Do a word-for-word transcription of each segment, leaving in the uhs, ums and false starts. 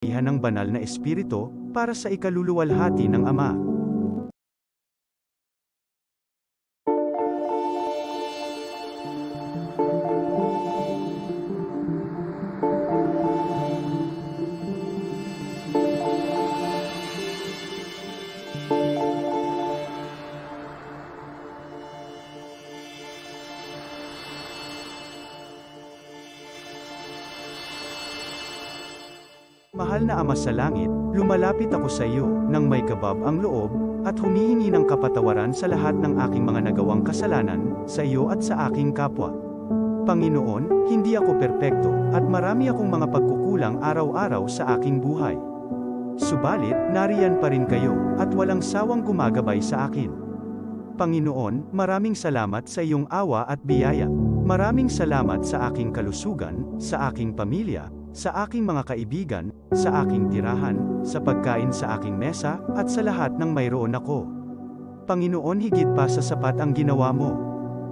kapangyarihan ng Banal na Espiritu para sa ikaluluwalhati ng Ama. Mahal na Ama sa Langit, lumalapit ako sa iyo nang may kabab ang loob at humihingi ng kapatawaran sa lahat ng aking mga nagawang kasalanan sa iyo at sa aking kapwa. Panginoon, hindi ako perpekto at marami akong mga pagkukulang araw-araw sa aking buhay. Subalit, nariyan pa rin kayo at walang sawang gumagabay sa akin. Panginoon, maraming salamat sa iyong awa at biyaya. Maraming salamat sa aking kalusugan, sa aking pamilya, sa aking mga kaibigan, sa aking tirahan, sa pagkain sa aking mesa, at sa lahat ng mayroon ako. Panginoon, higit pa sa sapat ang ginawa mo.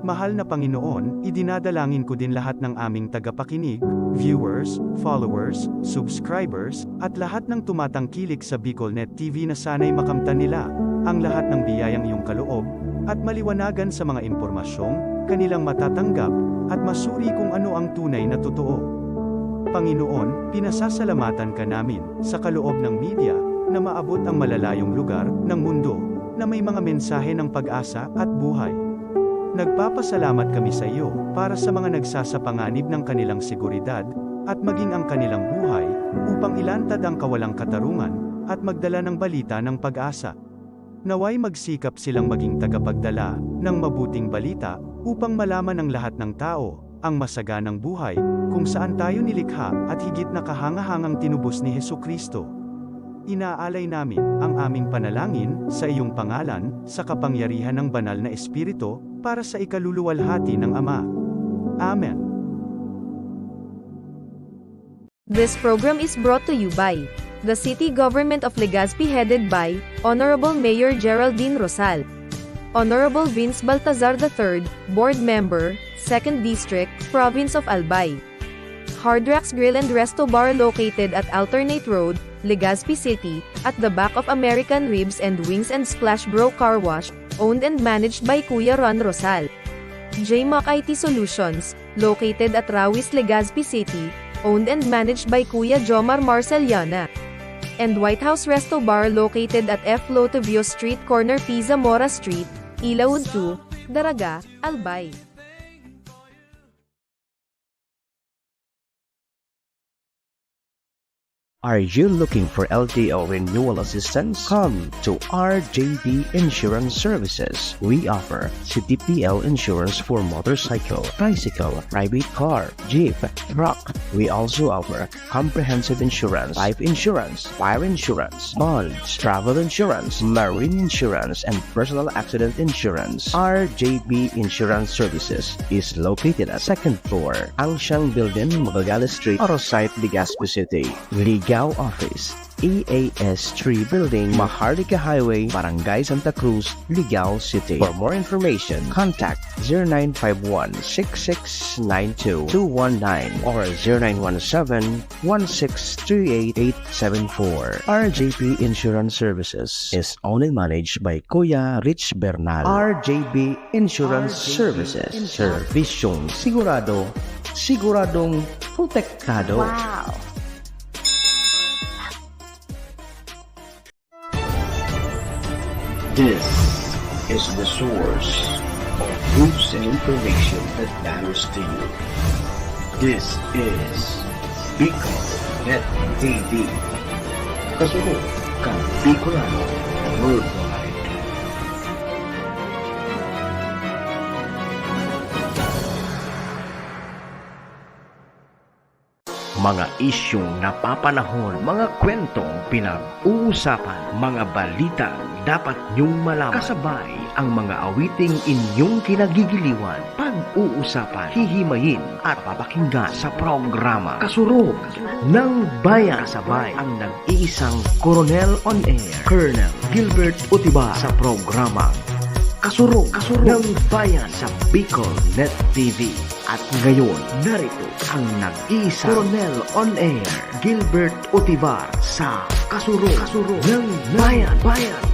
Mahal na Panginoon, idinadalangin ko din lahat ng aming tagapakinig, viewers, followers, subscribers, at lahat ng tumatangkilik sa Bicol Net T V na sana'y makamtan nila ang lahat ng biyayang iyong kaloob at maliwanagan sa mga impormasyong kanilang matatanggap at masuri kung ano ang tunay na totoo. Panginoon, pinasasalamatan ka namin sa kaloob ng media na maabot ang malalayong lugar ng mundo na may mga mensahe ng pag-asa at buhay. Nagpapasalamat kami sa iyo para sa mga nagsasapanganib ng kanilang seguridad at maging ang kanilang buhay upang ilantad ang kawalang katarungan at magdala ng balita ng pag-asa. Naway magsikap silang maging tagapagdala ng mabuting balita upang malaman ng lahat ng tao ang masaganang buhay kung saan tayo nilikha at higit na kahangahangang tinubos ni Jesu-Cristo. Inaalay namin ang aming panalangin sa iyong pangalan, sa kapangyarihan ng Banal na Espiritu, para sa ikaluluwalhati ng Ama. Amen. This program is brought to you by the City Government of Legazpi, headed by Honorable Mayor Geraldine Rosal, Honorable Vince Baltazar the third, Board Member, Second District, Province of Albay. Hard Rocks Grill and Resto Bar, located at Alternate Road, Legazpi City, at the back of American Ribs and Wings and Splash Bro Car Wash, owned and managed by Kuya Ron Rosal. J Mac I T Solutions, located at Rawis, Legazpi City, owned and managed by Kuya Jomar Marceliana. And White House Resto Bar, located at F Lotovio Street, corner Pizza Mora Street, Ilaud two, Daraga, Albay. Are you looking for L T O renewal assistance? Come to R J B Insurance Services. We offer C T P L insurance for motorcycle, tricycle, private car, jeep, truck. We also offer comprehensive insurance, life insurance, fire insurance, bonds, travel insurance, marine insurance, and personal accident insurance. R J B Insurance Services is located at second floor, Angsiang Building, Magallanes Street, Arosite, Legazpi City. Ligao Office, E A S three Building, Maharlika Highway, Barangay Santa Cruz, Ligao City. For more information, contact zero nine five one, six six nine two, two one nine or zero nine one seven, one six three eight, eight seven four. R J P Insurance Services is owned and managed by Kuya Rich Bernal. R J B Insurance Services. Servisyong sigurado, siguradong protektado. Wow! This is the source of news and information that matters to you. This is Bicol Net T V. Kasunod kan Bicolano Worldwide. Mga isyung napapanahon, mga kwentong pinag-uusapan, mga balitang dapat niyong malaman. Kasabay ang mga awiting inyong kinagigiliwan, pag-uusapan, hihimayin at papakinggan sa programa Kasurog ng Bayan. Kasabay ang nag-iisang Koronel on Air, Colonel Gilbert Utiba sa programa Kasurog, Kasurog ng Bayan sa Bicol Net T V. At ngayon, narito ang nag-iisang Coronel on Air, Gilbert Otivar sa Kasuro, Kasuro ng Bayan, Bayan.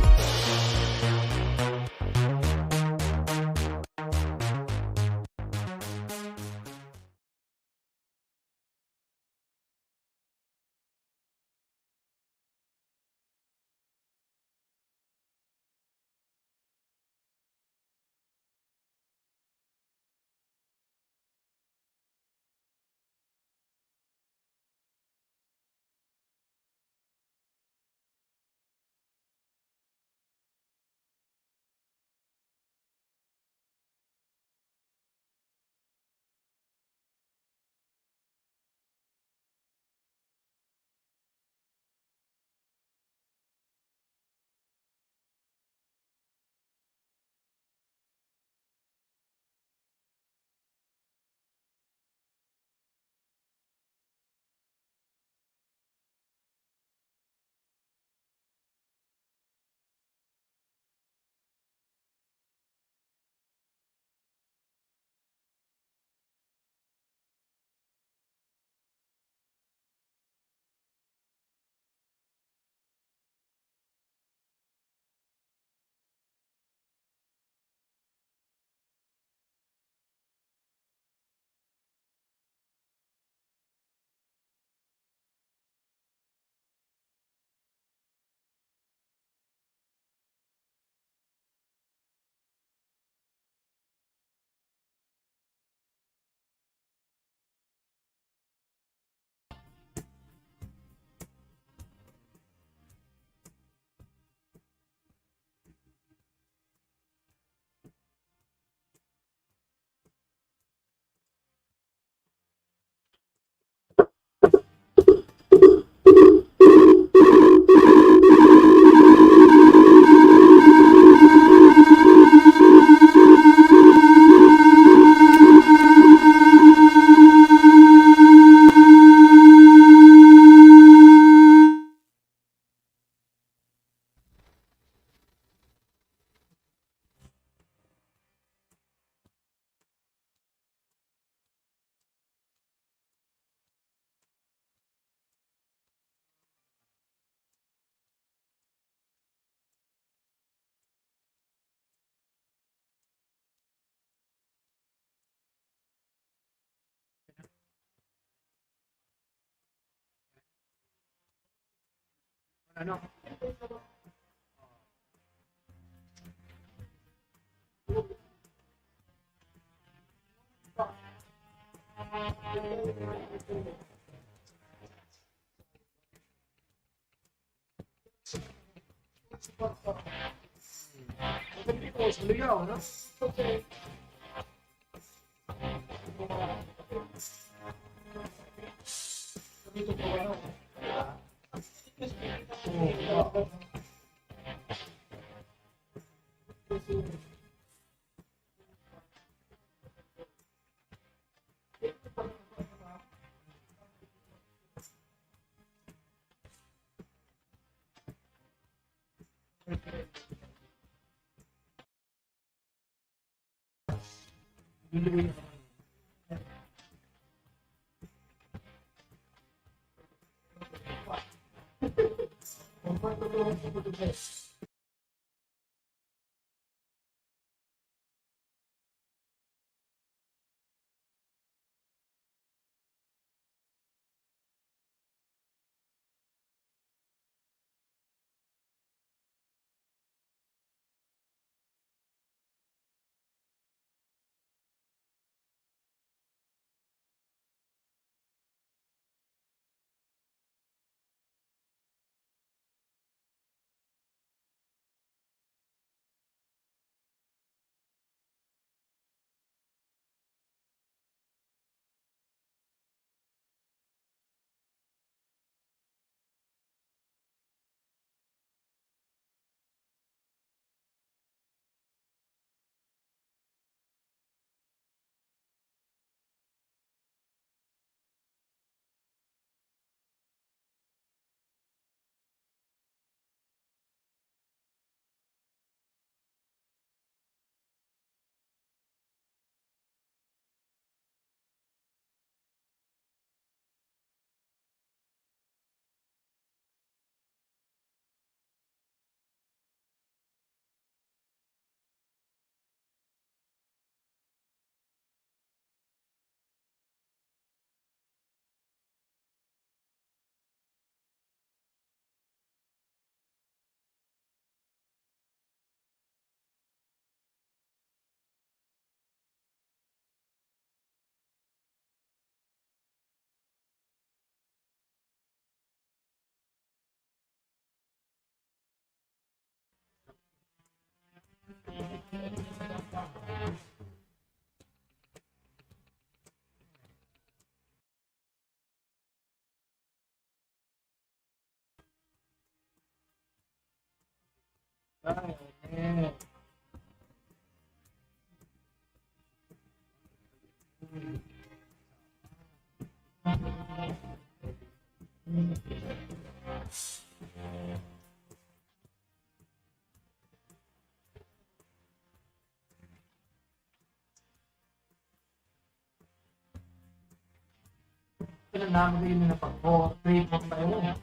Kailan naman kayo na pag-, o, three, four, five, ano?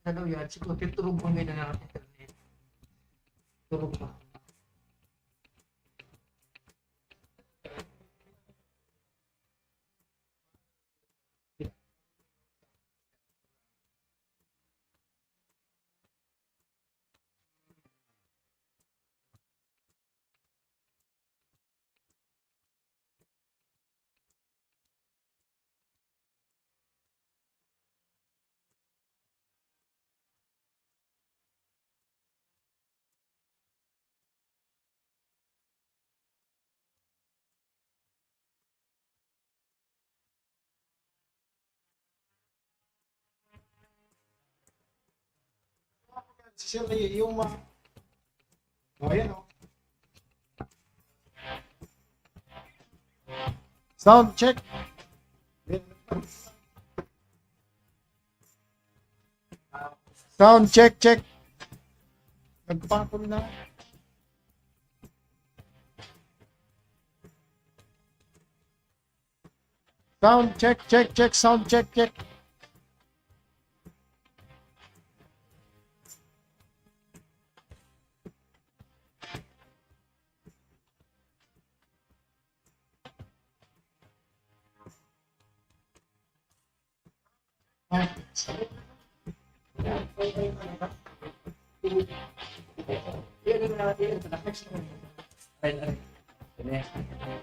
Ano yan? Siguro, titurog mo ngayon na lang ang internet. Turog mo. Si Sir Ray, yung ma-, oh, yan, oh. Sound check. Sound check, check. Nagpapon na. Sound check, check, check, sound check, check.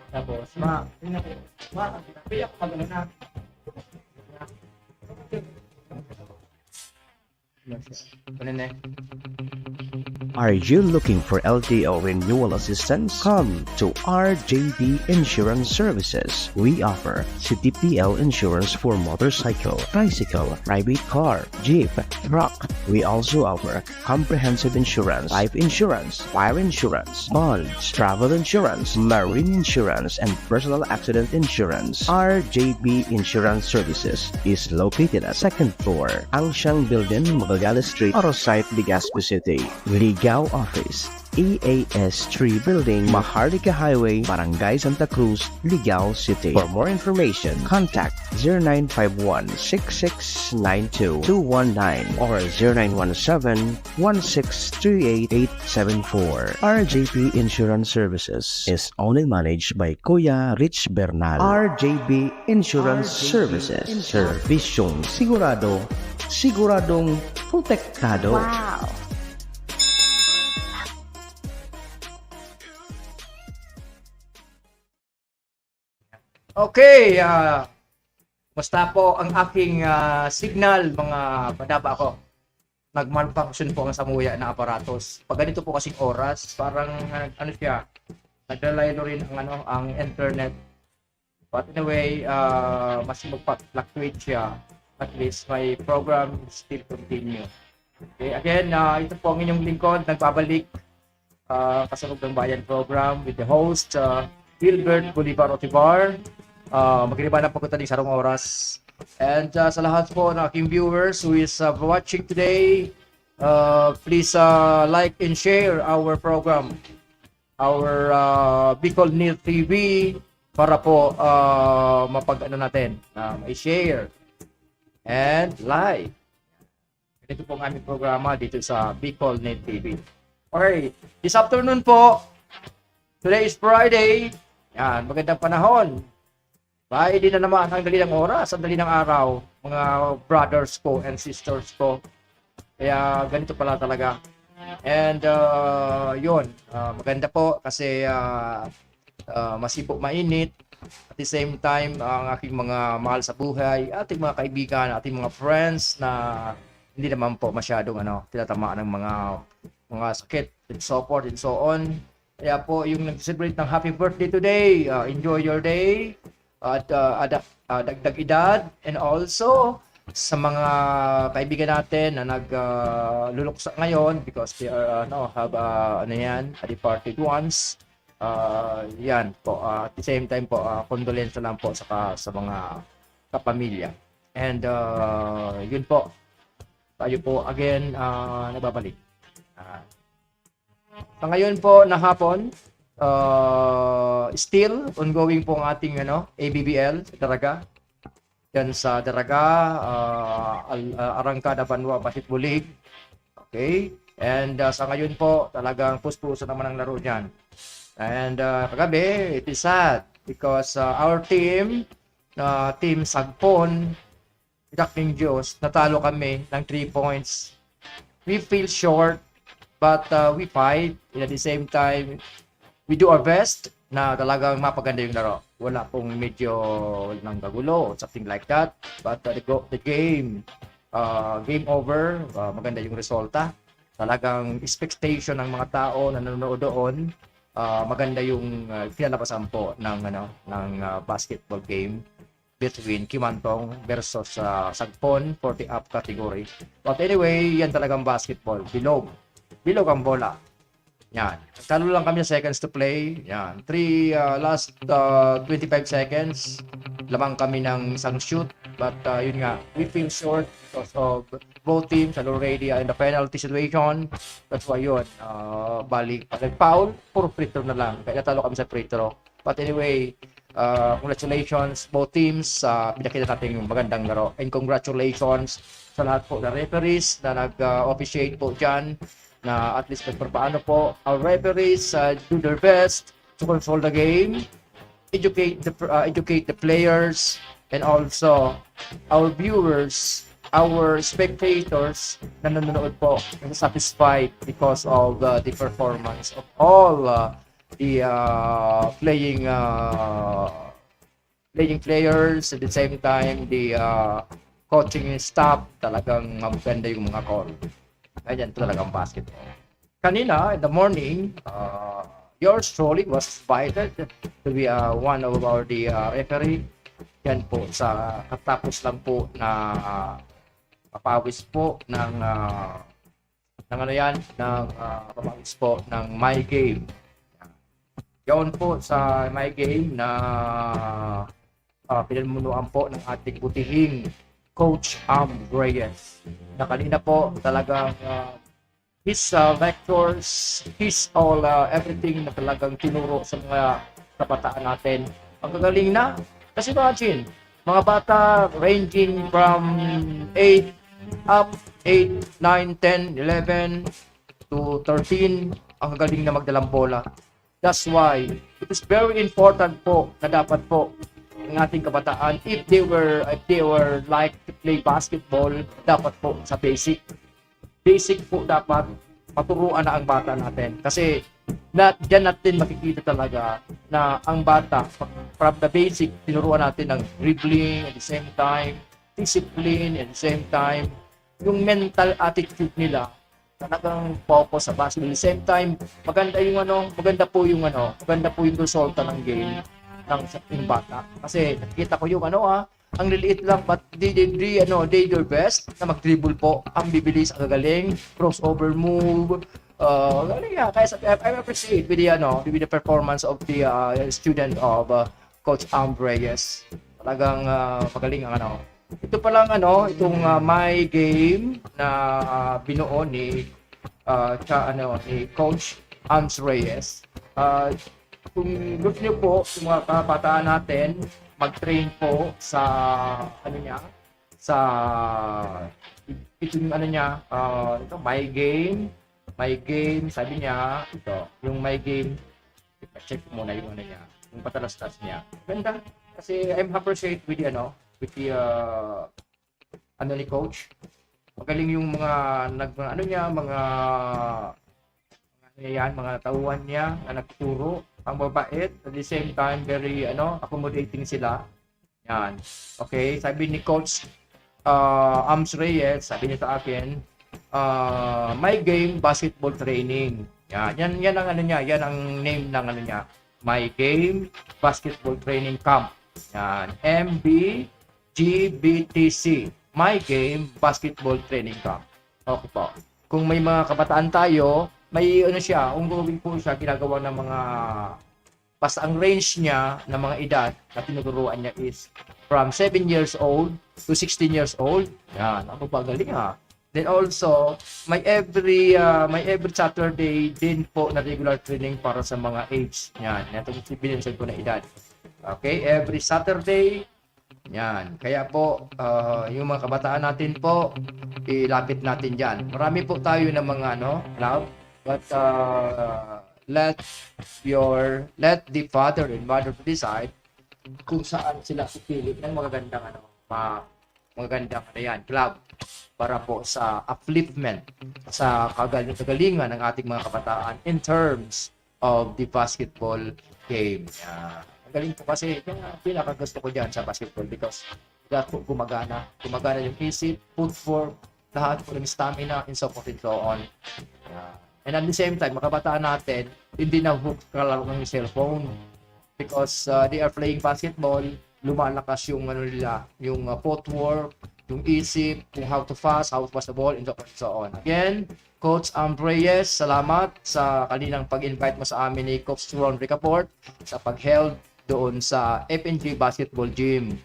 Tapos, ma, ma, kaya ko magano na. Ano na eh? Are you looking for L T O renewal assistance? Come to R J B Insurance Services. We offer C T P L insurance for motorcycle, tricycle, private car, jeep, truck. We also offer comprehensive insurance, life insurance, fire insurance, bonds, travel insurance, marine insurance, and personal accident insurance. R J B Insurance Services is located at second floor, Angsiang Building, Magallanes Street, Arosite, Legazpi City. Ligao Office, E A S three Building, Maharlika Highway, Barangay Santa Cruz, Ligao City. For more information, contact zero nine five one six six nine two two one nine or zero nine one seven one six three eight eight seven four. R J P Insurance Services is owned and managed by Kuya Rich Bernal. R J B Insurance Services. Servisyong sigurado, siguradong protektado. Wow! Okay, ah, basta po ang aking, ah, signal, mga padaba ko. Nag-malfunction po ang samuya na aparatos. Pag ganito po kasing oras, parang, ah, ano siya, naglalaylo rin ang, ano, ang internet. But anyway, ah, mas magpa-fluctuate siya. At least, my program still continue. Okay, again, ah, ito po ang inyong lingkod, nagbabalik, ah, Kasamog ng Bayan program with the host, ah, Gilbert Bolivar Otibar. Ah, magkaiba na po kita ng sarong oras. And, ah, sa lahat po ng aking viewers who is, ah, watching today, ah, please, ah, like and share our program, our, ah, Bicol News T V, para po, ah, mapag-ano natin, ah, i-share and like. Ganito po ang aming programa dito sa Bicol Net T V. Okay, this afternoon po, today is Friday. Yan, magandang panahon. Friday na naman, ang dali ng oras, ang dali ng araw, mga brothers ko and sisters ko. Kaya ganito pala talaga. And, uh, yun, uh, maganda po kasi, uh, uh, masipo, mainit. At the same time, ang aking mga mahal sa buhay, ating mga kaibigan, ating mga friends na hindi naman po masyadong, ano, tinatamaan ng mga mga sakit, and so forth and so on. Kaya po, yung nag-celebrate ng happy birthday today, ah, enjoy your day. At, ah, ada- ah, dagdag edad. And also, sa mga kaibigan natin na nag, ah, luluksa ngayon because they are, ano, have, ah, ano yan, a departed ones. Ah, yan po. Ah, at the same time po, ah, condolence na lang po sa, ka- sa mga kapamilya. And, ah, yun po. Tayo po again, ah, nagbabalik. Ah, sa ngayon po na hapon, ah, still ongoing po ang ating, ano, A B B L sa Daraga. Diyan sa Daraga, ah, Al- ah, Arangkada Banwa Basketball League. Okay? And, ah, sa ngayon po, talagang puspuso naman ang laro diyan. And, ah, kagabi, it is sad because, ah, our team, ah, Team Sagpon, Dak ning Diyos, natalo kami ng three points. We feel short, but, uh, we fight. And at the same time, we do our best na talagang mapaganda yung laro. Wala pong medyo nanggagulo or something like that. But, uh, the, go- the game, uh, game over, uh, maganda yung resulta. Talagang expectation ng mga tao na nanonood doon, uh, maganda yung, uh, pinalabasan po ng, ano, ng, uh, basketball game between Kimantong versus, ah, Sagpon for the up category. But anyway, yan talagang basketball. Bilog. Bilog ang bola. Yan. Talo lang kami sa seconds to play. Yan. Three, ah, last, ah, twenty-five seconds. Lamang kami ng isang shoot. But, ah, yun nga, we feel short because of both teams are already in the penalty situation. That's why yun, ah, bali, pag nag-foul, puro free throw na lang. Kaya natalo kami sa free throw. But anyway, uh, congratulations both teams sa pinakita nating magandang laro. And congratulations sa lahat po na referees na nag-officiate po dyan, na at least kahit paano po, our referees, uh, do their best to control the game, educate the, uh, educate the players, and also our viewers, our spectators na nanonood po, na satisfied because of, uh, the performance of all, uh, the, uh, playing, uh, playing players, at the same time, the, uh, coaching staff, talagang maganda yung mga call. Ganyan talagang basketball. Kanina, in the morning, uh, yours truly was invited to be, uh, one of our, the, uh, referee. Yan po, sa katapos lang po na, uh, papawis po ng, uh, ng ano yan, ng, ah, pamangis po ng My Game. Yaon po sa My Game na, ah, pinanmunuan po ng ating butihing Coach Am Reyes. Na kanina po talagang, ah, his, ah, lectures, his all, ah, everything na talagang tinuro sa mga kabataan natin. Ang gagaling na. Kasi imagine, mga bata ranging from eight up, eight, nine, ten, eleven to thirteen, ang gagaling na magdalang bola. That's why it is very important po na dapat po ang ating kabataan, if they were, if they were like to play basketball, dapat po sa basic. Basic po dapat maturuan na ang bata natin. Kasi na, diyan natin makikita talaga na ang bata, from the basic, tinuruan natin ng dribbling, at the same time, discipline, at the same time, yung mental attitude nila, talagang focus sa basketball. At the same time, maganda yung ano, maganda po yung ano, maganda po yung resulta ng game ng sa yung bata. Kasi nakita ko yung ano ah, ang liliit lang, but they, they, they, ano, they do their best na mag-dribble po. Ang bibilis, ang gagaling, crossover move. Uh, galing nga. Kaya sa, I, I appreciate with the, ano, with the performance of the uh, student of uh, Coach Am Reyes. Talagang uh, magaling ang ano. Ito pa lang ano, itong uh, My Game na uh, binuo ni uh, cha, ano, ni Coach Ams Reyes. Uh, kung gusto niyo po, yung mga kabataan natin, mag-train po sa, ano niya, sa, itong ano niya, uh, ito, My Game, My Game, sabi niya, ito, yung My Game, check muna yung ano niya, yung patalastas niya. Ganda. Kasi I'm appreciate with the, ano, with the, uh, ano ni coach. Magaling yung mga, nag, mga ano niya, mga, mga ano niya yan, mga tauhan niya na nagtuturo. Ang mabait, at the same time, very, ano, accommodating sila. Yan. Okay, sabi ni Coach, uh, Ams Reyes, sabi niya sa akin, ah, My Game Basketball Training. Yan, yan, yan ang ano niya, yan ang name ng ano niya, My Game Basketball Training Camp. Yan, M B G B T C, My Game Basketball Training Camp. Okay po. Kung may mga kabataan tayo, may ano siya, ongoing po siya, ginagawa ng mga, basta ang range niya ng mga edad na tinuturuan niya is from seven years old to sixteen years old. Yan, ako pa galing ha. Then also, may every ah, may every Saturday din po na regular training para sa mga age. Yan, itong binention ko na edad. Okay, every Saturday. Yan. Kaya po, ah, yung mga kabataan natin po, ilapit natin dyan. Marami po tayo ng mga ano, club, but ah, let your let the father and mother to decide kung saan sila pipili ng magagandang ano, ma, magagandang ano yan, club para po sa upliftment, sa kagal- kagalingan ng ating mga kabataan in terms of the basketball game. Yeah. Ang galing po kasi, yan ang pinakagusto ko dyan sa basketball because lahat po gumagana. Gumagana yung isip, footwork, lahat po yung stamina, and so forth and so on. Yeah. And at the same time, makabataan natin, hindi na hook kalaro ng cellphone. Because uh, they are playing basketball, lumalakas yung ano nila, yung uh, footwork, yung isip, kung how to pass, how to pass the ball, and so forth and so on. Again, Coach Am Reyes, salamat sa kaninang pag-invite mo sa amin ni Coach Ron Ricaport sa pag-held doon sa F N G Basketball Gym.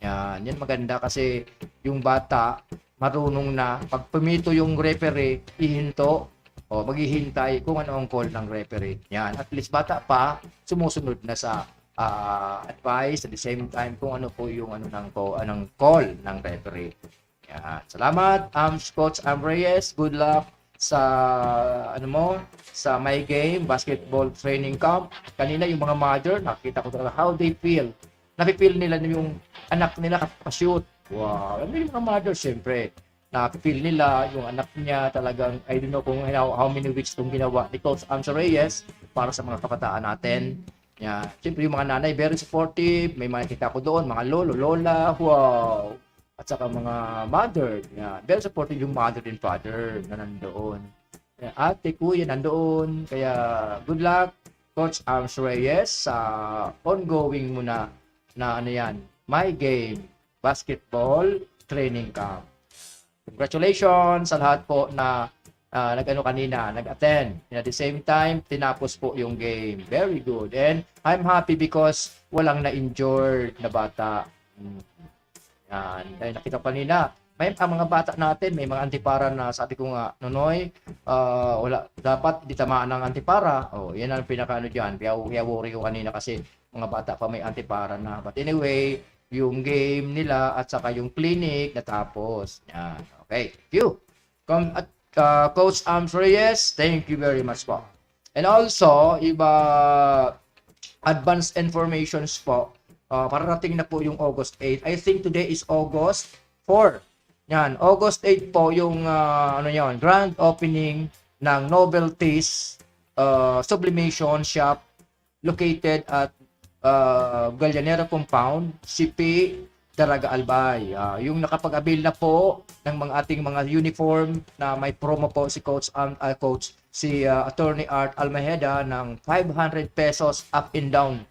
Yan, yan maganda kasi yung bata marunong na pag pumito yung referee, ihinto o maghihintay kung ano ang call ng referee. Yan, at least bata pa, sumusunod na sa ah, advice at the same time kung ano po yung ano ng, ko, anong call ng referee. Yan. Salamat, um, Coach Am Reyes. Good luck sa ano mo, sa My Game Basketball Training Camp. Kanina yung mga mother, nakita ko talaga how they feel. Nafe-feel nila na yung anak nila nakapashoot. Wow. Ano yung mga mother, siyempre, nafe-feel nila yung anak niya talagang, I don't know kung how, how many weeks itong ginawa ni Coach Anso Reyes para sa mga kabataan natin. Yeah. Siyempre, yung mga nanay, very supportive. May mga kita ko doon, mga lolo, lola, wow. At saka mga mother. Yeah. Very supportive yung mother and father na nandoon. Yeah, ate, kuya, nandoon. Kaya, good luck, Coach Arms Reyes, sa ongoing mo na, na ano yan, My Game Basketball Training Camp. Congratulations sa lahat po na ah, nag-ano kanina, nag-attend. And at the same time, tinapos po yung game. Very good. And I'm happy because walang na-injured na bata. Hmm. Yan. Dahil nakita ko kanina, may ang mga bata natin, may mga antipara na sabi ko nga, "Nonoy, ah, wala, dapat di tamaan ng antipara." Oh, yan ang pinakaano diyan. Kaya, kaya worry ko kanina kasi mga bata pa may antipara na. But anyway, yung game nila at saka yung clinic natapos. Yan. Okay. Thank you. Com-, at, ah, Coach Arms Reyes, thank you very much po. And also, iba advance informations po. Ah, pararating na po yung August eight. I think today is August four. Yan, August eight po yung ah, ano yon, grand opening ng Novelties ah, Sublimation Shop located at ah, Gallanera Compound, C P, Daraga, Albay. Ah, yung nakapag-avail na po ng mga ating mga uniform na may promo po si Coach Am-, ah, Coach si ah, Attorney Art Almejeda ng five hundred pesos up and down.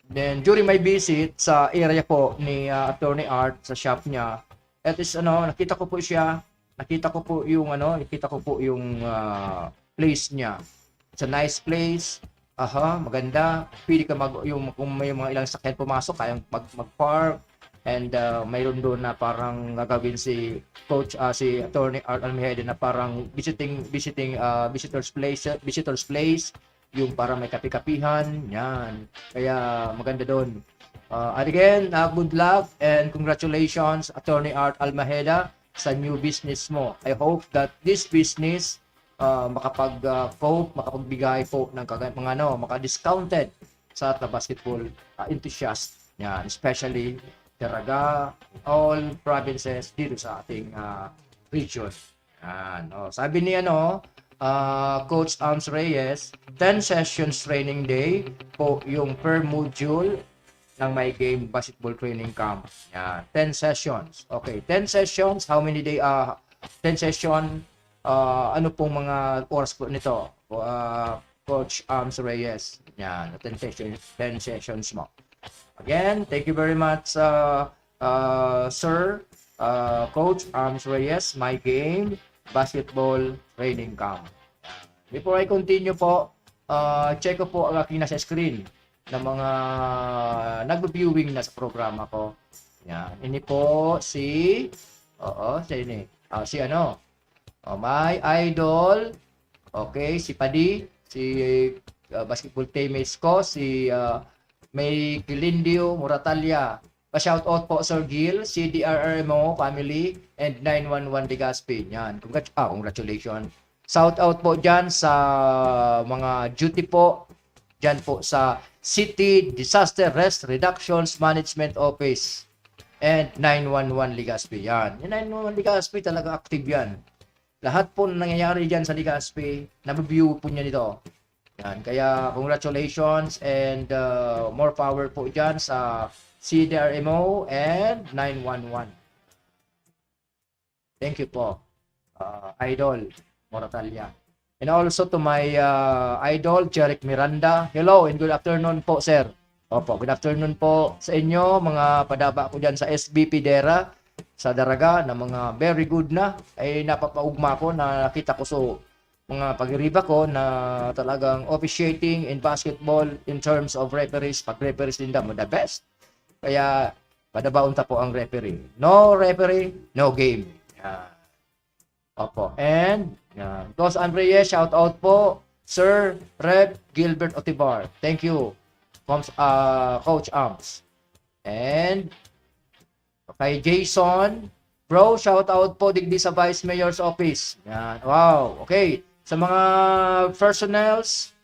Then during my visit sa area po ni ah, Attorney Art sa shop niya, at is ano, nakita ko po siya, nakita ko po yung ano, nakita ko po yung ah, place niya. It's a nice place. Aha, maganda. Pwede ka mag, yung, kung may mga ilang sakyan pumasok, kayang mag, mag-park. And ah, mayroon doon na parang gagawin si Coach, ah, si Attorney Art Almejeda na parang visiting, visiting, ah, visitors place, visitors place, yung para may kape-kapihan, yan. Kaya maganda doon. Ah, and again, ah, good luck and congratulations, Attorney Art Almejeda, sa new business mo. I hope that this business ah, makapag, ah, cope, makapagbigay po ng kaga-, mga ano, maka-discounted sa ating basketball ah, enthusiast. Yan, especially Daraga, all provinces dito sa ating ah, region. Yan. Oh, sabi ni ano, ah, Coach Arms Reyes, ten sessions training day po yung per module ng My Game Basketball Training Camp. Yan, ten sessions. Okay, ten sessions, how many day, ah, ten session, ah, ano pong mga oras po nito, ah, Coach Arms Reyes. Yan, ten sessions, ten sessions mo. Again, thank you very much, uh, uh, Sir, uh, Coach Arms Reyes, My Game Basketball Training Camp. Before I continue po, uh, check ko po ang aking nasa screen na mga nagbe-viewing na sa programa ko. Yan. Ini po si, oo, si ini. Ah, si ano? Oh, my idol. Okay, si Padi, si, uh, basketball teammates ko, si, uh, May Kilindio Moratalia. Pa-shout out po, Sir Gil, C D R R M O family, and nine one one Legazpi. Yan. Congrat-, ah, congratulations. Shout out po dyan sa mga duty po, dyan po sa City Disaster Risk Reductions Management Office and nine one one Legazpi. Yan. Yung nine one one Legazpi talaga active yan. Lahat po na nangyayari dyan sa Legazpi, nabibigyan po niya nito. Yan. Kaya congratulations and, uh, more power po dyan sa C D R M O and nine one one. Thank you po, uh, Idol Moratalia. And also to my, uh, idol, Jeric Miranda. Hello and good afternoon po, sir. Opo, good afternoon po sa inyo, mga padaba ko dyan sa S B P Dera, sa Daraga, na mga very good na. Ay, napapaugma ko na nakita ko so mga pagiriba ko na talagang officiating in basketball in terms of referees, pag-referees din daw, the best. Kaya, padabaon ta po ang referee. No referee, no game. Yan. Opo. And, yan. Dos Andres, shout out po. Sir Rep Gilbert Otibar. Thank you, Coach, ah, Coach Amps. And, kay Jason, bro, shout out po digdi sa Vice Mayor's Office. Yan. Wow. Okay. Sa mga personnels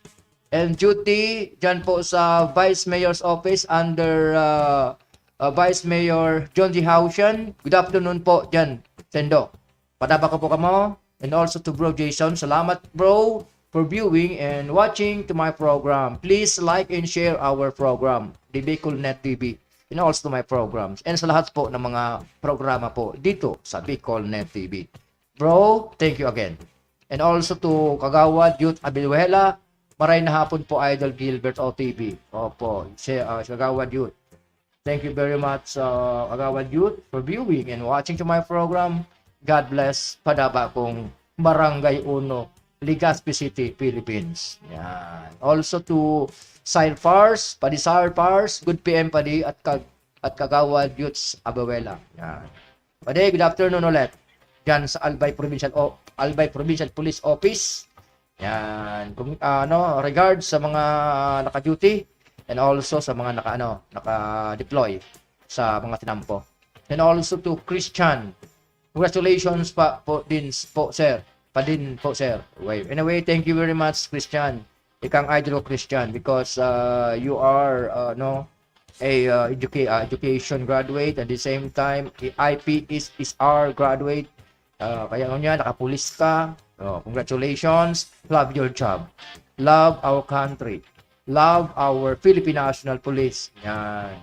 and duty dyan po sa Vice Mayor's Office under, ah, ah, Vice Mayor John G Hausian. Good afternoon po dyan, Sendo. Padaba ko po kamo. And also to Bro Jason. Salamat, bro, for viewing and watching to my program. Please like and share our program, the Bicol Net T V. And also to my programs. And sa lahat po ng mga programa po dito sa Bicol Net T V. Bro, thank you again. And also to Kagawad Youth Abiluela, maray na hapon po, Idol Gilbert O T V. Opo, si, ah, Kagawad Youth. Thank you very much, uh, Kagawad Youth, for viewing and watching to my program. God bless, padaba kong Barangay Uno, Legazpi City, Philippines. Yan. Also to Sir Pars, Padi Sir Pars, good P M Padi at kag-, at Kagawad Youths Abuela. Yan. Padi, good afternoon ulit. Diyan sa Albay Provincial o Albay Provincial Police Office. Yan. Kung, ah, ano, regards sa mga naka-duty and also sa mga naka, ano, naka-deploy sa mga tinampo. And also to Christian. Congratulations pa po din s-, po, sir. Pa din po, sir. Well, anyway, thank you very much, Christian. Ikang idol ko, Christian, because, uh, you are, uh, no, a, uh, educa-, uh, education graduate, at the same time, I P S R graduate. Uh, kaya kung yan, nakapulis ka, oh, congratulations. Love your job. Love our country. Love our Philippine National Police. Yan.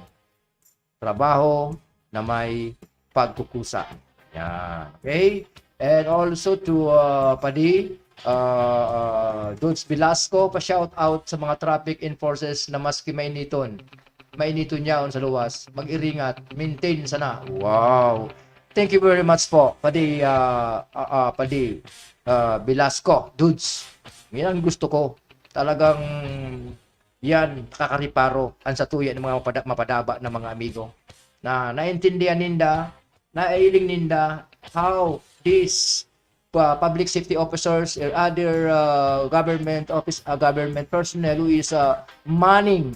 Trabaho na may pagkukusa. Yan. Okay? And also to, uh, Padi, uh, uh, Dudes Velasco, pa-shout out sa mga traffic enforcers na maski mainiton, mainiton yaon sa luwas, mag-iringat, maintain sana. Wow! Thank you very much po, Padi, uh, uh, uh, Padi, uh, Velasco, Dudes. Yan ang gusto ko. Talagang yan, nakakareparo ang satuya ng mga mapada-, mapadaba na mga amigo na naintindihan ninda, nailing ninda how these, uh, public safety officers or other, uh, government office, uh, government personnel who is, uh, manning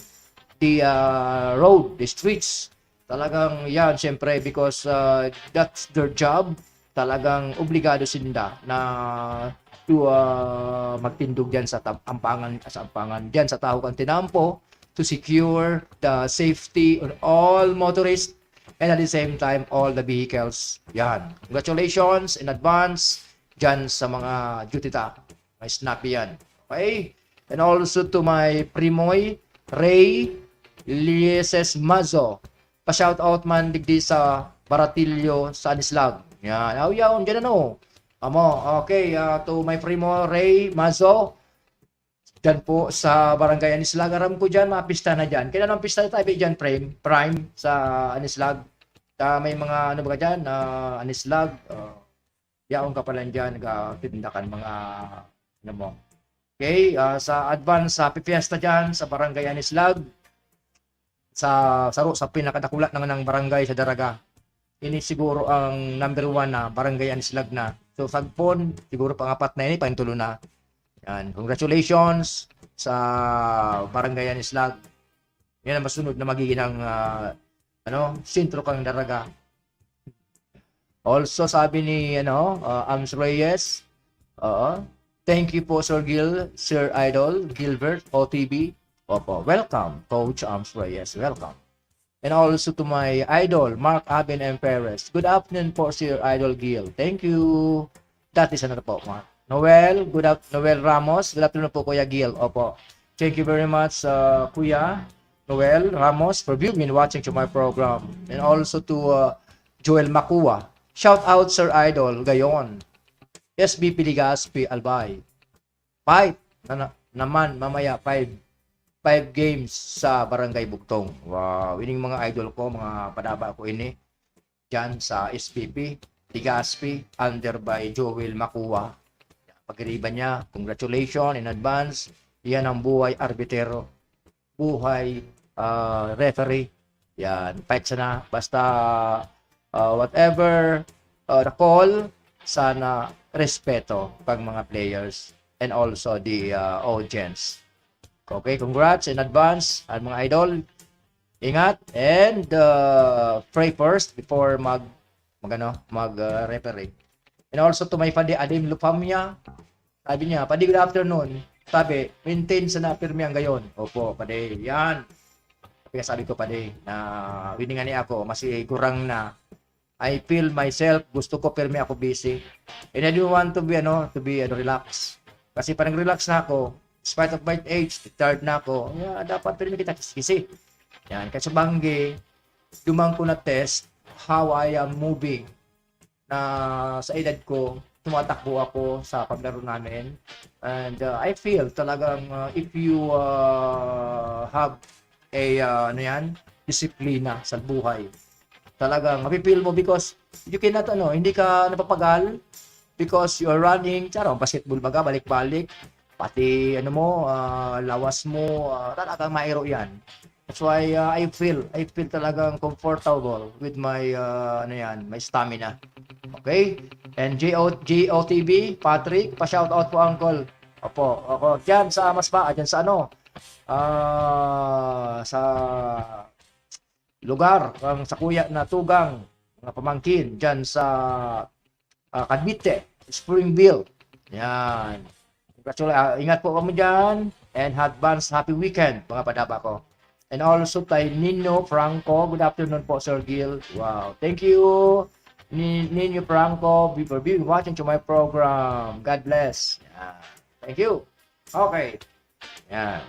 the, uh, road, the streets. Talagang yan, siyempre, because, uh, that's their job. Talagang obligado sinda na to, uh, magtindog diyan sa tab-, ampangan, sa ampangan, diyan sa tahaw kan tinampo to secure the safety on all motorists and at the same time all the vehicles. Yan. Congratulations in advance diyan sa mga duty ta. May snappy yan. Okay? And also to my Primoy, Ray Lieses Mazo. Pa-shout out man digdi sa Baratillo, sa Anislag. Yan. Aw, yaon, dyan ano. Amo, okay, ah, to my primo, Ray Mazo, dyan po sa Barangay Anislag. Aram ko dyan, mga pista na dyan. Kailan ang pista tabi dyan, Prime? Prime, sa Anislag? Sa may mga, ano ba dyan? Ah, Anislag, ah, yaon ka pala dyan, nagtitinda kan mga, ano mo. Okay, ah, sa advance, sa pipiesta dyan, sa Barangay Anislag, sa saro sa pinakadakula na ng barangay sa Daraga. Ini siguro ang number one na barangay Anislag na. So, sagpon, siguro pangapat na ini, pantulo na. Yan, congratulations sa barangay Anislag. Yan ang masunod na magiging ang, ah, ano, sentro kang Daraga. Also, sabi ni, ano, ah, Ams Reyes, oo, "Thank you po, Sir Gil, Sir Idol, Gilbert, O T B." Opo, welcome, Coach Ams Reyes, welcome. And also to my idol, Mark Abin M. Perez. "Good afternoon po, Sir Idol Gil." Thank you. That is another po, Mark. Noel, good af-, Noel Ramos, "Good afternoon po, Kuya Gil." Opo. Thank you very much, uh, Kuya Noel Ramos, for viewing and watching to my program. And also to, uh, Joel Makua. "Shout out, Sir Idol, Gayon." S B P Ligaspi Albay. Fight na, na, naman mamaya, five, five games sa Barangay Bugtong. Wow, ining mga idol ko, mga padaba ko ini. Diyan sa S P P, Ligaspi, under by Joel Makua. Pagiriban niya, congratulations in advance. Yan ang buhay arbitero. Buhay, ah, referee. Yan, fight sana. Basta, ah, whatever, ah, the call, sana respeto pag mga players and also the, ah, audience. Okay, congrats in advance, ang mga idol. Ingat and, ah, pray first before mag, mag, ano, mag, ah, referee. And also to my Padi Adim Lupamia, sabi niya, "Padi, good afternoon." Sabi, "Maintain sana pirmi ang gayon." Opo, Padi, yan. Kaya sabi ko, Padi, na winingani ako, masigurang na I feel myself, gusto ko pirmi ako busy. And I don't want to be, ano, to be, ano, relax. Kasi pag nag-relax na ako, in spite of my age, tired na ako, yeah, dapat pirmi kita kiskisi. Yan, kasi banggi, duman ko na-test how I am moving na sa edad ko, tumatakbo ako sa paglaro namin. And, uh, I feel talagang, uh, if you, uh, have a, uh, ano yan, disiplina sa buhay, talagang mafe-feel mo because you cannot, ano, hindi ka napapagal because you are running, tsara, basketball baga, balik-balik, pati, ano mo, ah, lawas mo, ah, talagang mairo yan. That's why, ah, I feel, I feel talagang comfortable with my, ah, ano yan, my stamina. Okay? And J O, J O T V, Patrick, pa-shoutout po, Uncle. Opo, ako, dyan sa Masbaa, dyan sa ano, ah, sa lugar, ang sakuya na tugang, mga pamangkin, dyan sa, ah, Cavite, Springville. Yan. Congratulations. Ah, ingat po kamo dyan. And advance happy weekend, mga padaba ko. And also kay Nino Franco. Good afternoon po, Sir Gil. Wow. Thank you, Ni-, Nino Franco, be-, for being watching to my program. God bless. Yan. Thank you. Okay. Yan.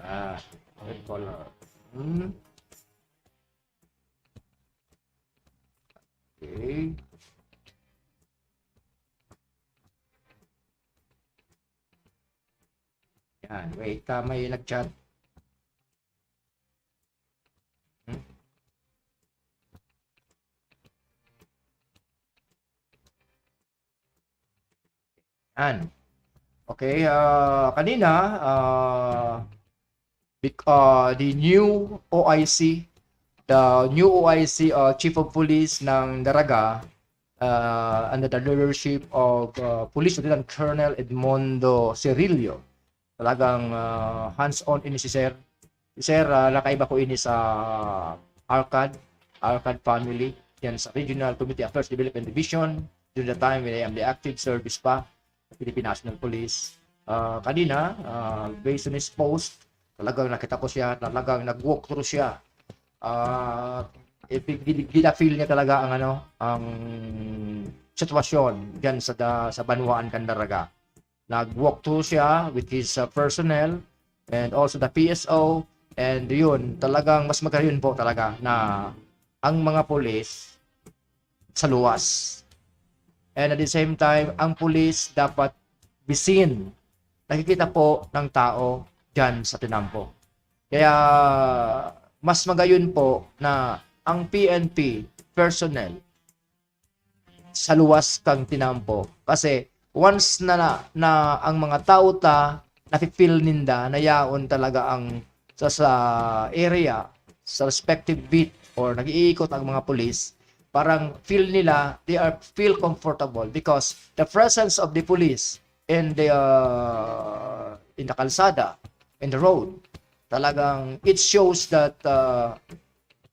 Ah, red color. Hmm. Okay. Yan, wait, ah, may nag-chat. Hmm? Yan. Okay, ah, kanina, ah, bec-, ah, the new O I C, the new O I C, ah, Chief of Police ng Daraga, ah, under the leadership of, ah, Police Lieutenant Colonel Edmondo Cirillo. Talagang, ah, hands-on ini si Sir. Si Sir, ah, nakaiba ko ini sa ARCAD, ARCAD family, yan sa Regional Community Affairs Development Division, during the time when I am the active service pa, Philippine National Police. Ah, kanina, ah, based on his post, talagang nakita ko siya, talagang nag-walk through siya. Ah, ipi-, gina-feel niya talaga ang ano, ang sitwasyon diyan sa da-, sa banwaan kan Daraga. Nag-walk through siya with his, uh, personnel and also the P S O. And yun, talagang mas magayon po talaga na ang mga pulis sa luwas. And at the same time, ang pulis dapat be seen, nakikita po ng tao dyan sa tinampo. Kaya mas magayon po na ang P N P personnel sa luwas kang tinampo. Kasi once na, na, na ang mga tao ta, nafe-feel ninda na yaon talaga ang sa, sa area, sa respective beat or nag-iikot ang mga pulis, parang feel nila, they are feel comfortable because the presence of the police in the, uh, in the kalsada, in the road, talagang it shows that, uh,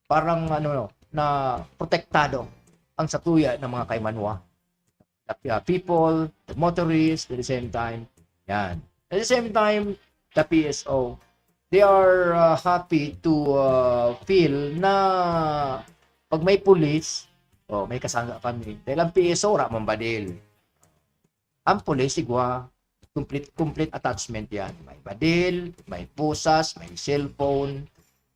parang ano, na protektado ang satuya ng mga kaimanwa. The, uh, people, the motorists, at the same time. Yan. At the same time, the P S O, they are, uh, happy to, uh, feel na pag may pulis, oh, may kasangga kami. Dahil ang P S O, wala man badil. Ang pulis, igwa, complete, complete attachment yan. May badil, may pusas, may cellphone,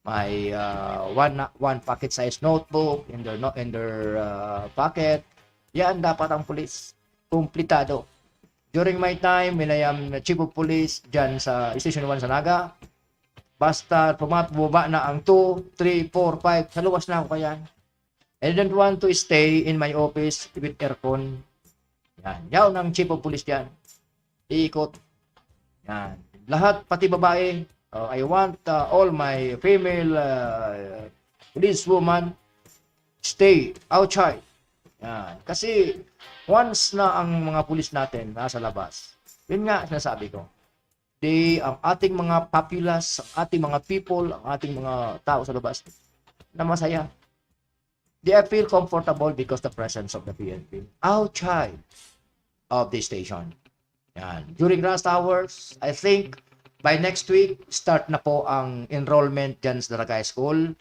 may, ah, one, one pocket size notebook in their, no-, in their, ah, pocket. Yan dapat ang pulis. Kumplitado. During my time, when I am chief of police dyan sa Station one sa Naga, basta pumat-, bumaba na ang two, three, four, five, sa luwas na ako kaya. I don't want to stay in my office with aircon. Yan. Yaon ang chief of police dyan. Iikot. Yan. Lahat, pati babae. Oh, I want, uh, all my female, uh, police woman stay outside. Yan. Kasi once na ang mga pulis natin nasa labas, yun nga sinasabi ko, di ang ating mga populace, ang ating mga people, ang ating mga tao sa labas na masaya. They feel comfortable because the presence of the P N P outside of the station. Yan. During rush hours, I think by next week, start na po ang enrollment dyan sa Daraga School.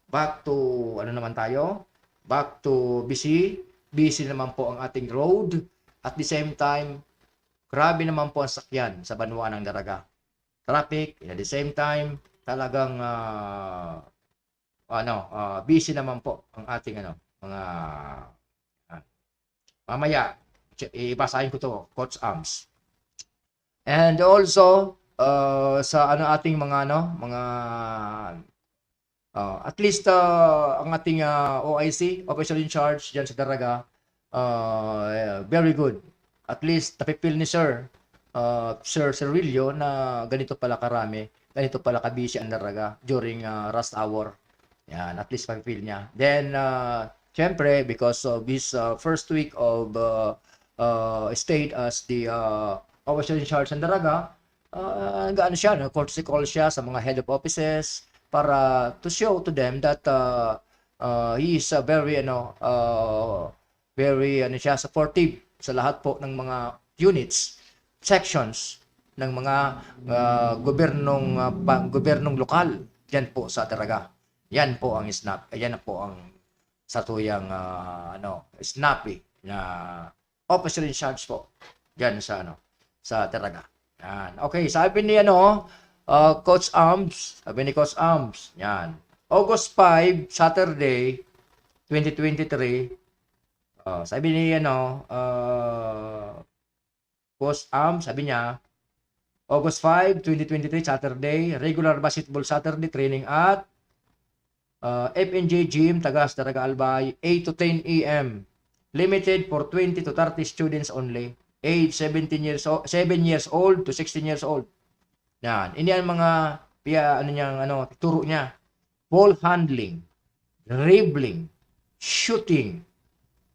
Back to, ano naman tayo? Back to busy. Busy naman po ang ating road. At the same time, grabe naman po ang sakyan sa banwa ng Daraga. Traffic, and at the same time, talagang, ah, ano, ah, busy naman po ang ating, ano, mga, ah, mamaya, che-, ibasahin ko to, Coach Ams. And also, ah, sa ano, ating mga, ano, mga, ah, at least, ah, ang ating, ah, O I C, officer in charge dyan sa Daraga, ah, very good. At least, napipil ni Sir, ah, Sir Servilio na ganito pala karami, ganito pala kabisi ang Daraga during, ah, rush hour. Yan, at least napipil niya. Then, ah, syempre, because of his, ah, first week of, ah, ah, state as the, ah, officer in charge ng Daraga, ah, nag-aano siya, nag-courtesy call siya sa mga head of offices para to show to them that, ah, ah, he is a very, ano, ah, very, ano siya, supportive sa lahat po ng mga units, sections ng mga, ah, gobyernong, ah, pa-, gobyernong lokal diyan po sa Daraga. Yan po ang snap, yan po ang satuyang, ah, ano, snappy na officer in charge po diyan sa, ano, sa Daraga. Yan. Okay, sabi ni, ano, ah, Coach Ams, sabi ni Coach Ams, yan. August five, Saturday, twenty twenty-three. Ah, sabi ni, ano, ah, Coach Ams, sabi niya, August five, twenty twenty-three, Saturday, regular basketball Saturday training at, ah, F N J Gym, Tagas, Daraga, Albay, eight to ten A M. Limited for twenty to thirty students only. Age seventeen years o-, seven years old to sixteen years old. Yan. Ini ang mga piya-, ano niyang, ano, turo niya. Ball handling, dribbling, shooting,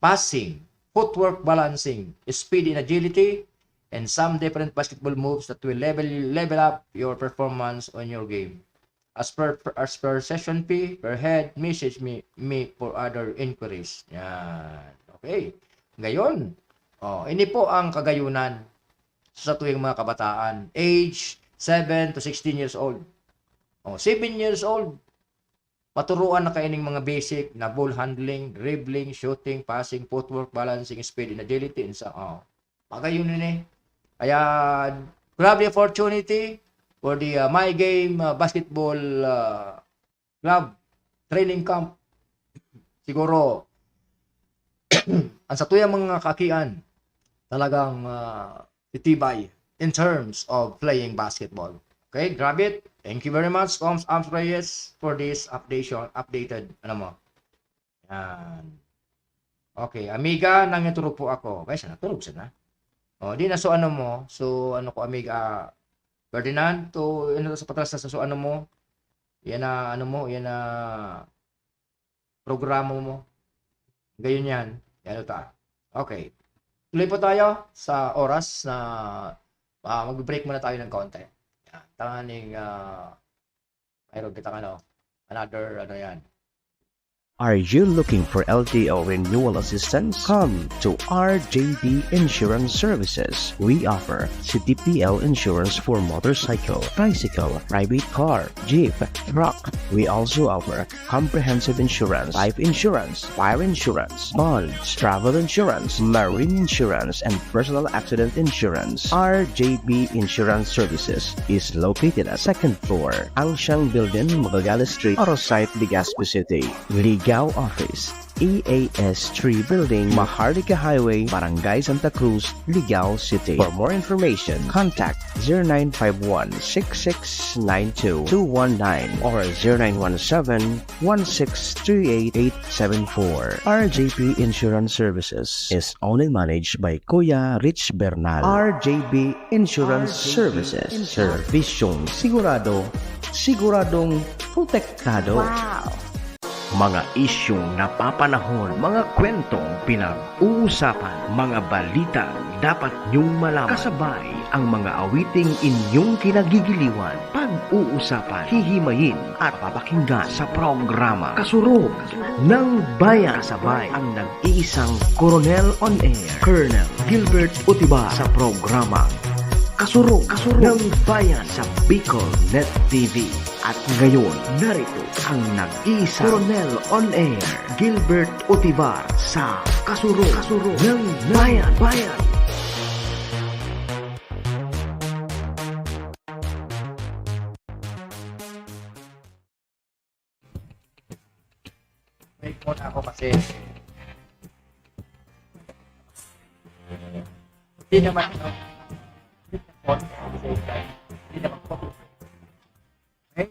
passing, footwork balancing, speed and agility, and some different basketball moves that will level, level up your performance on your game. As per, as per session fee, per head, message me, me for other inquiries. Yan. Okay. Ngayon, oh, ini po ang kagayunan sa satuyang mga kabataan, age seven to sixteen years old. Oh, seven years old, maturuan na kaining mga basic na ball handling, dribbling, shooting, passing, footwork, balancing, speed, and agility, and so, oh, pagayon ini. Kaya, grab the opportunity for the, uh, My Game, uh, Basketball, uh, Club Training Camp. Siguro, Ang satuyang mga kaakian, talagang, ah, titibay in terms of playing basketball. Okay, grab it. Thank you very much, Coms Ams Reyes, for this updation, updated, ano mo. Yan. Okay, amiga, nangiturog po ako. Kaya siya, naturog siya na. O, di na, so ano mo? So, ano ko, amiga, Ferdinand, to, ano to, sa patras na, so ano mo? Yan na, ano mo, yan na, programa mo. Gayon yan. Yan ta. Okay. Tuloy po tayo sa oras na, ah, mag-break muna tayo ng konti. Yan. Tanganing, ah, mayroon kitang ano, another, ano yan. Are you looking for L T O renewal assistance? Come to R J B Insurance Services. We offer C T P L insurance for motorcycle, tricycle, private car, jeep, truck. We also offer comprehensive insurance, life insurance, fire insurance, bonds, travel insurance, marine insurance, and personal accident insurance. R J B Insurance Services is located at second floor, Angshang Building, Magallanes Street, Oro Site, Legazpi City. Ligao Office, E A S three Building, Maharlika Highway, Barangay Santa Cruz, Ligao City. For more information, contact zero nine five one six six nine two two one nine or zero nine one seven one six three eight eight seven four. R J P Insurance Services is owned and managed by Kuya Rich Bernal. R J B Insurance Services. Serbisyong sigurado, siguradong protektado. Wow! Mga isyong napapanahon, mga kwentong pinag-uusapan, mga balitang dapat nyong malaman. Kasabay ang mga awiting inyong kinagigiliwan, pag-uusapan, hihimayin at papakinggan sa programa Kasurog ng Bayan. Kasabay ang nag-iisang Koronel on Air, Colonel Gilbert Utiba sa programa Kasurog, Kasurog ng Bayan sa Bicol Net T V. At ngayon, narito ang nag-iisang Koronel on Air, Gilbert Otivar sa Kasurog, Kasurog ng Bayan. Bayan. Break muna ako kasi hindi naman hindi naman po. Okay?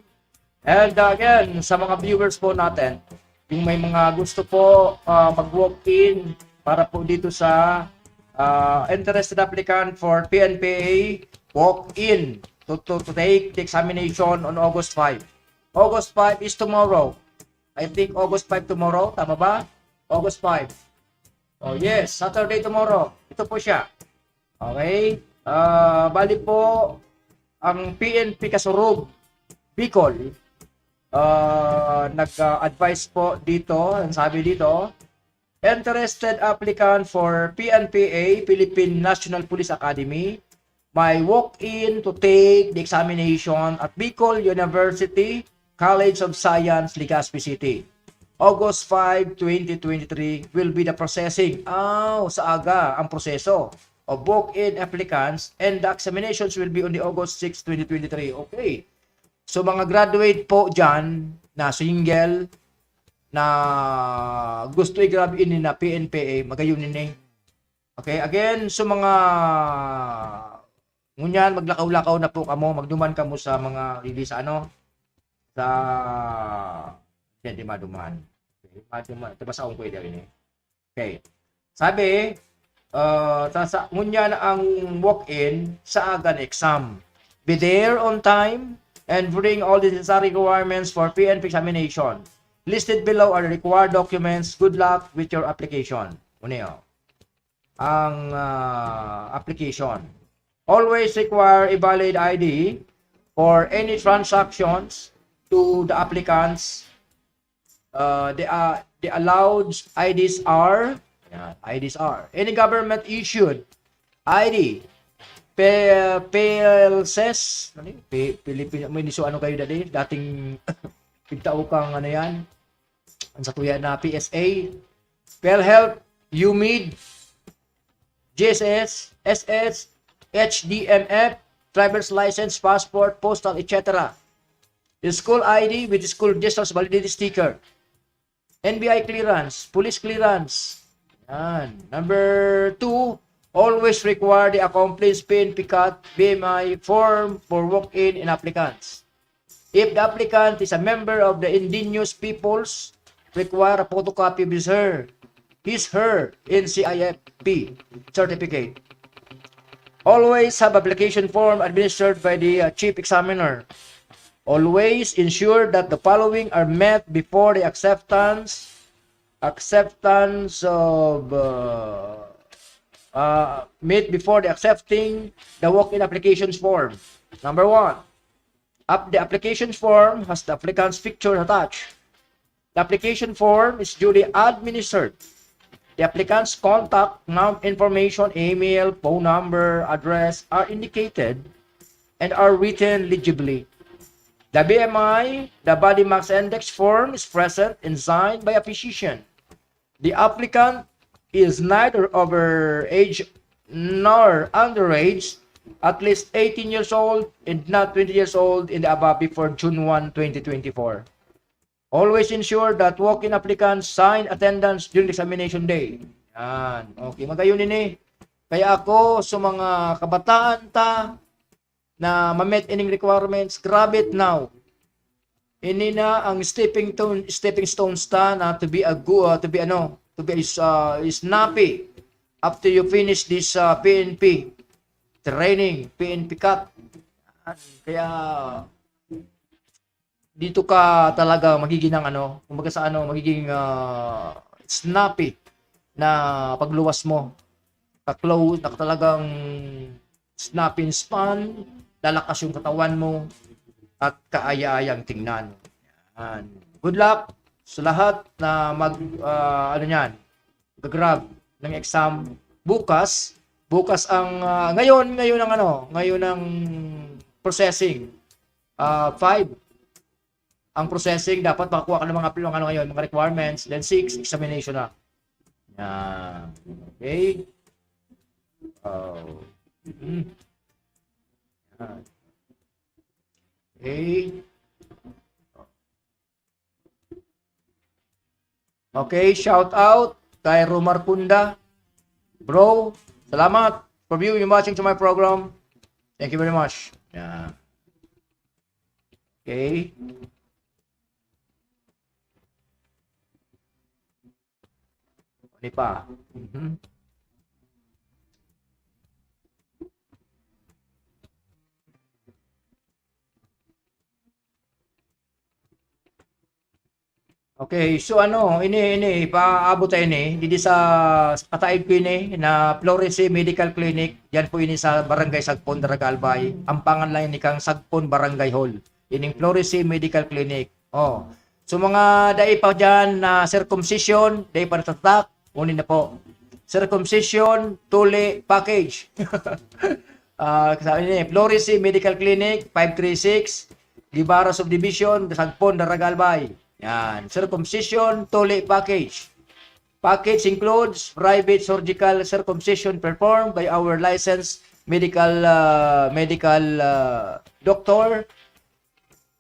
And uh, again, sa mga viewers po natin, yung may mga gusto po uh, mag-walk-in para po dito sa uh, interested applicant for P N P A, walk-in to, to, to take the examination on August five. August five is tomorrow. I think August five tomorrow, tama ba? August five. Oh yes, Saturday tomorrow. Ito po siya. Okay? Ah, bali po, ang P N P Kasurog, Bicol, ah, nag-advise po dito, ang sabi dito, interested applicant for P N P A, Philippine National Police Academy, may walk-in to take the examination at Bicol University College of Science, Legazpi City. August five, twenty twenty-three will be the processing. Aw, sa aga ang proseso of walk-in applicants and the examinations will be on the August six, twenty twenty-three. Okay. So mga graduate po dyan na single na gusto i-grab ini na P N P A, magayon ini. Okay, again, so mga ngunyan, maglakaw-lakaw na po kamo, magduman kamo sa mga hindi sa ano, sa hindi maduman. Okay, maduman. Ito ba sa ko ini? Okay. Sabi, uh, sa, sa, ngunyan ang walk-in sa aga ng exam. Be there on time and bring all the necessary requirements for P N P examination. Listed below are the required documents. Good luck with your application. Uneo ang uh, application. Always require a valid I D for any transactions to the applicants. Uh, the, uh, the allowed I Ds are, yeah, I Ds are any government issued I D, P, PLCES, ano yun? P, Philippine, may niso ano kayo dati? Dating pigtao kang ano yan? Ang sa kuya na P S A, PhilHealth, UMID, G S S, S S, H D M F, driver's license, passport, postal, et cetera. School I D with school discharge validity sticker. N B I clearance, police clearance. And number two, always require the accomplished P N P CAT B M I form for walk-in in applicants. If the applicant is a member of the indigenous peoples, require a photocopy of his her, his her N C I F P certificate. Always have application form administered by the uh, chief examiner. Always ensure that the following are met before the acceptance acceptance of uh, uh, meet before the accepting the walk-in applications form. Number one, up the application form has the applicant's picture attached. The application form is duly administered. The applicant's contact num- information, email, phone number, address are indicated and are written legibly. The B M I, the body mass index form is present and signed by a physician. The applicant is neither overage nor underage, at least eighteen years old and not twenty years old in the above before June one, twenty twenty-four. Always ensure that walk-in applicants sign attendance during examination day. Yan. Okay, magayon ini. Kaya ako sa mga kabataan ta na ma-meet ining requirements, grab it now. Ini na ang stepping stone, stepping stones ta na to be a go, uh, to be ano, to be is uh, snappy after you finish this uh, P N P training, P N P CAT. Kaya dito ka talaga magiging ng ano, kumbaga sa ano, magiging ah, snappy na pagluwas mo. Ka-close, na talagang snappy and span, lalakas yung katawan mo at kaaya-ayang tingnan. Yan. Good luck sa lahat na mag ah, ano niyan, gagrab ng exam bukas. Bukas ang ah, ngayon, ngayon ang ano, ngayon ang processing. Ah, five ang processing, dapat makakuha ka ng mga, mga ano ngayon, mga requirements, then six, examination na. Yan. Okay? Oh. Mm. Yan. Okay. Okay, shout out kay Romar Kunda. Bro, salamat for viewing and watching to my program. Thank you very much. Yeah. Okay. Ano pa? Mhm. Okay, so ano, ini, ini, ipaabot tayo ini, didi sa, sa kataib ko ini, na Floresi Medical Clinic, yan po ini sa Barangay Sagpon, Daraga, Albay. Ang pangan lang ini kang Sagpon Barangay Hall. Ining Floresi Medical Clinic. Oh. So mga dai pa dyan na circumcision, dai pa natatak, kunin na po. Circumcision, tuli, package. Ah, sa ini, Floresi Medical Clinic, five three six, Guevara Subdivision, Sagpon, Daraga, Albay. Yan. Circumcision, tuli, package. Package includes private surgical circumcision performed by our licensed medical uh, medical uh, doctor,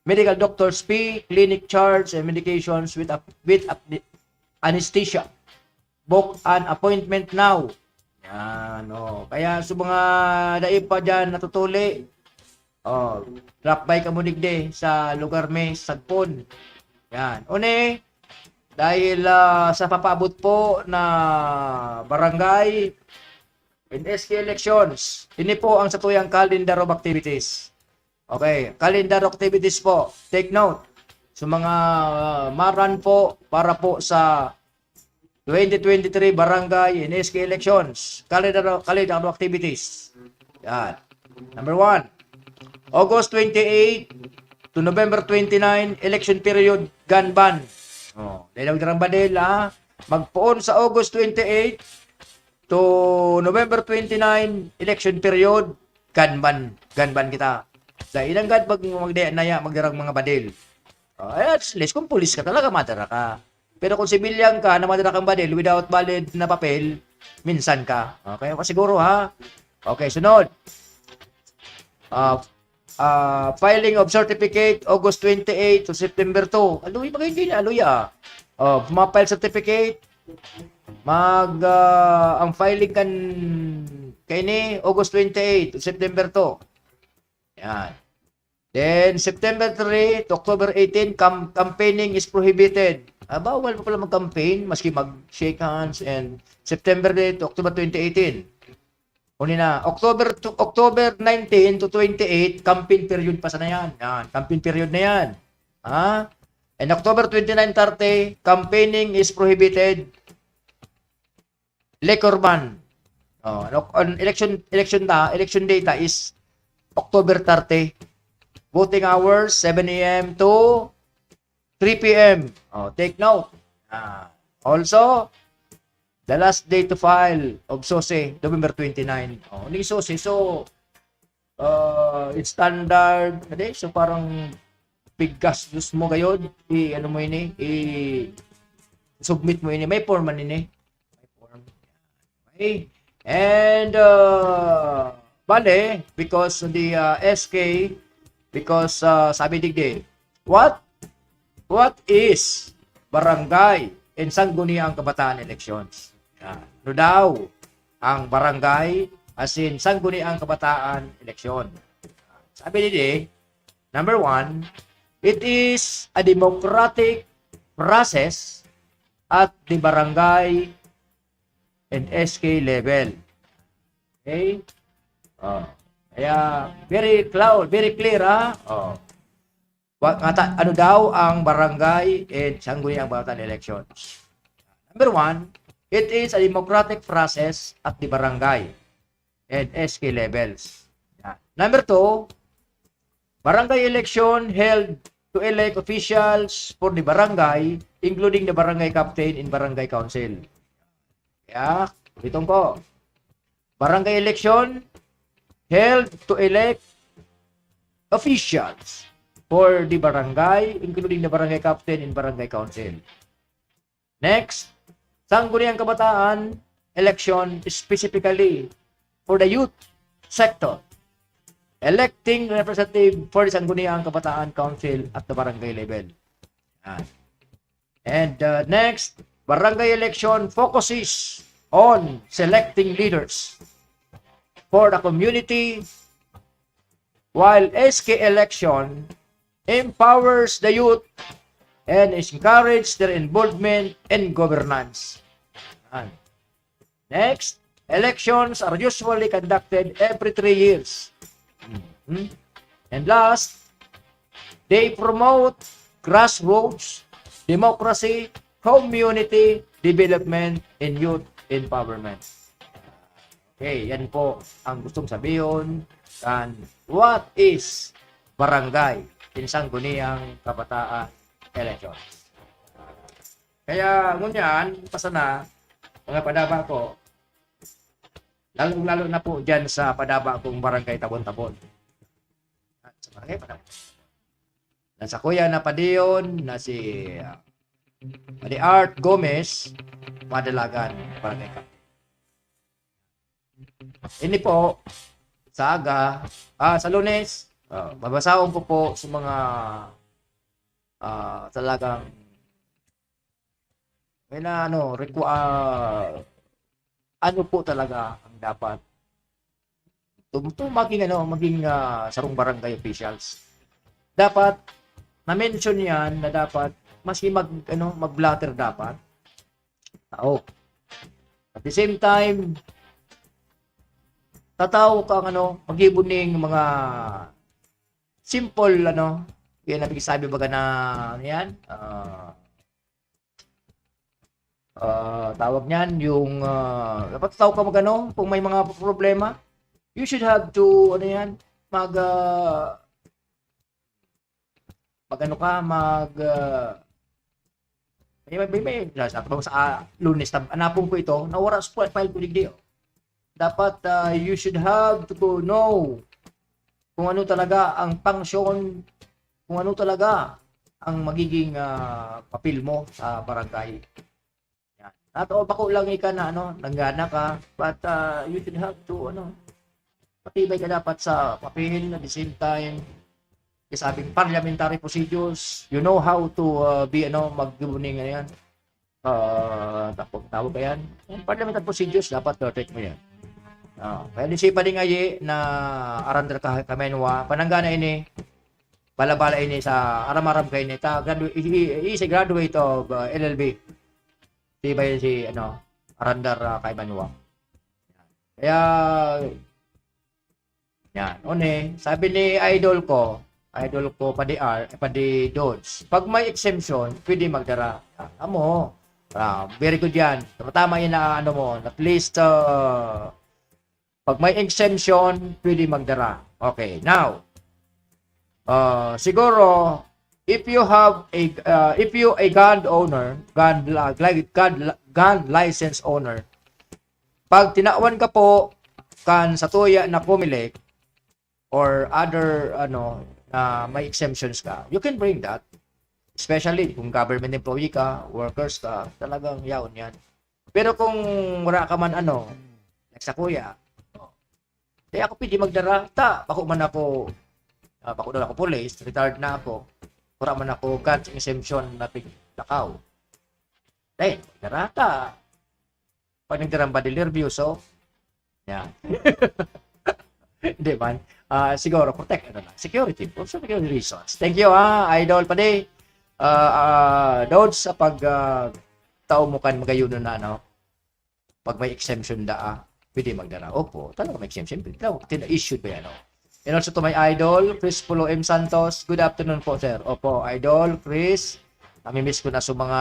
medical doctor's fee, clinic charge, and medications with a, with a, anesthesia. Book an appointment now. Yan, oh. Kaya sa mga dai pa dyan natutuli, oh, drop by kamo digdi sa lugar mi, Sagpon. Yan. Uni, dahil ah, sa papaabot po na barangay and S K elections, ini po ang satuyang calendar of activities. Okay, calendar activities po. Take note. Sa mga uh, maran po para po sa twenty twenty-three barangay and S K elections. Calendar, calendar activities. Yan. Number one, August twenty-eight to November twenty-nine, election period, gun ban. Oh, dahil ang Darang Badil, ha? Magpoon sa August twenty-eight to November twenty-nine, election period, gun ban, gun ban kita. Dahil ang gun, pag magdaya na ya, magdarang mga badil. Oh, eh, at least, kung pulis ka talaga, madara ka. Pero kung civilian ka na madara kang badil without valid na papel, minsan ka. Okay? Siguro, ha? Okay, sunod. Ah, ah, filing of certificate, August twenty-eight to September two. Aloy, maganda yun, aloy, ah. Oh, ma-file certificate, Mag, ah, ang filing kan kaini, August twenty-eight, September two. Yan. Then, September three to October eighteen, cam-, campaigning is prohibited. Ah, bawal pa pala mag-campaign, maski mag-shake hands, and September three to October twenty eighteen. Uni na, October to, October nineteen to twenty-eight, campaign period pa sana yan. Yan, campaign period na yan. Ha? And October twenty-nine, thirty, campaigning is prohibited. Liquor ban. Oh, ano, on election, election ta, election day ta is October thirty. Voting hours, seven a m to three p m. Oh, take note. Ah, also, the last day to file of SOSE, November twenty-nine. Oh, ning SOSE. So, uh, it's standard, ade, so parang piggastos mo gayod, i-ano mo ini, i-submit mo ini. May form man ini. May form. Okay. And, uh, bale, because the, uh, S K, because, uh, sabi digdi, what, what is barangay and sangguniang kabataan elections? Yan. Ano daw ang barangay asin sangguniang kabataan eleksyon? Sabi digdi, number one, it is a democratic process at the barangay and S K level. Okay? Oh. Kaya, very clear, very clear, ha? Oh. Wa-, ata-, ano daw ang barangay and sangguniang kabataan elections? Number one, it is a democratic process at the barangay and S K levels. Yan. Number two, barangay election held to elect officials for the barangay, including the barangay captain and barangay council. Kaya, ulitin ko, barangay election held to elect officials for the barangay, including the barangay captain and barangay council. Next, sangguniang kabataan election, specifically for the youth sector. Electing representative for the sangguniang kabataan council at the barangay level. Yan. And, uh, next, barangay election focuses on selecting leaders for the community, while S K election empowers the youth and encourages their involvement in governance. Yan. Next, elections are usually conducted every three years. Hmm? And last, they promote grassroots democracy, community development, and youth empowerment. Okay, yan po ang gustong sabihon kan what is barangay in sangguniang kabataan election. Kaya ngunyan, pa sana, mga padaba ko, lalong-lalo na po dyan sa padaba kong Barangay Tabon-Tabon. At sa Barangay Tabon-Tabon. Na sa kuya na padiyon na si, ah, Padi Art Gomez, Madalagan, Barangay Cap. Ini po, sa aga, ah, sa Lunes, ah, babasahon ko po sa mga, ah, talagang may na ano, requ-, ah, ano po talaga ang dapat tum-, tum-, maging ano, maging, ah, sarong barangay officials. Dapat na-mention yan na dapat maski mag, ano, mag-blotter dapat. Tao. At the same time, tatao ka ang ano, pag-ibo ning mga simple, ano, yan ang sabi baga na, ano yan, ah, ah, tawag niyan, yung, ah, dapat tao ka mag-ano, kung may mga problema, you should have to, ano yan, mag, ah, mag-ano ka, mag, ah, may, may, may, may, sa, sa, sa, ah, Lunes, tab-, anapon ko ito, nawara sa file ko digdi, oh. Dapat, ah, you should have to know kung ano talaga ang function, kung ano talaga ang magiging, ah, papel mo sa barangay. Yan. At o, bako lang ika na, ano, nanggana ka, but, ah, you should have to, ano, matibay ka dapat sa papel, at the same time, kasabing parliamentary procedures, you know how to, ah, be, ano, mag-, ano yan, Ah, tapos tawag ka yan. Yung parliamentary procedures, dapat perfect mo yan. Ah, kaya di siya pwedeng ayi na arandar ka kamenwa. Pananggana ini, bala-bala ini sa aram-aram ka ini. Ta, gradu-, i, i, i, si graduate of uh, L L B. Di ba yun si, ano, arandar uh, kaimanwa. Kaya, yan. One, sabi ni idol ko, idol ko, Padi R, eh, Padi Dodge, pag may exemption, pwede magdara. Ah, amo. Ah, very good yan. Tama yan na ano mo. At least, uh, pag may exemption, pwede magdara. Okay, now, uh, siguro, if you have a, uh, if you a gun owner, gun, uh, gli- gun, gun license owner, pag tinawan ka po kan satuya na Comelec or other, ano, na may exemptions ka, you can bring that. Especially kung government employee ka, workers ka, talagang yaon yan. Pero kung wala ka man, ano, like sa kuya, di ako pwede magdara. Ta, bako man ako, ah, bako na ako police, retired na ako. Wala man ako guns exemption na piglakaw. Eh, magdara ta. Pag nagdarang body nervyoso, yan. Hindi man. Ah, siguro, protect, ano lang, security. For security reasons. Thank you, ha, Idol Padi. Ah, ah, Dodge, sa pag, ah, tao mo kan magayuno na, ano, pag may exemption da, ah, pwede magdara. Opo, talaga may exemption. Pwede daw, tina-, issued ba yan, oh? And also to my idol, Chris Pulo M. Santos. Good afternoon po, sir. Opo, idol, Chris. Namimiss ko na sa mga,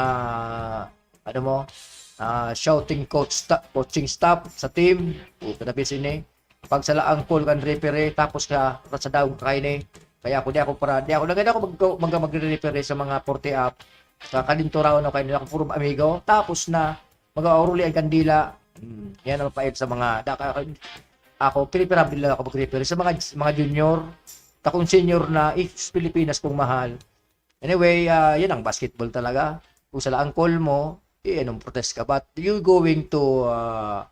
ano mo, ah, shouting coach sta-, coaching staff sa team. Puta na, busy ni. Pag sala ang call kan referee, tapos ka, sa daog ka ini. Kaya ako, di ako para, di ako, lagay ako mag, mag, magre-referee sa mga forty up. Sa Kalinturaw, no, kaya nila ako puro amigo. Tapos na, mag-auruli ang kandila. Hmm, yan ang pait sa mga, da-, ako, preferable lang ako mag-referee sa mga, mga junior. Takong senior na, if Pilipinas kong mahal. Anyway, ah, yan ang basketball talaga. Kung sala ang call mo, eh, anong protest ka? But you going to, ah,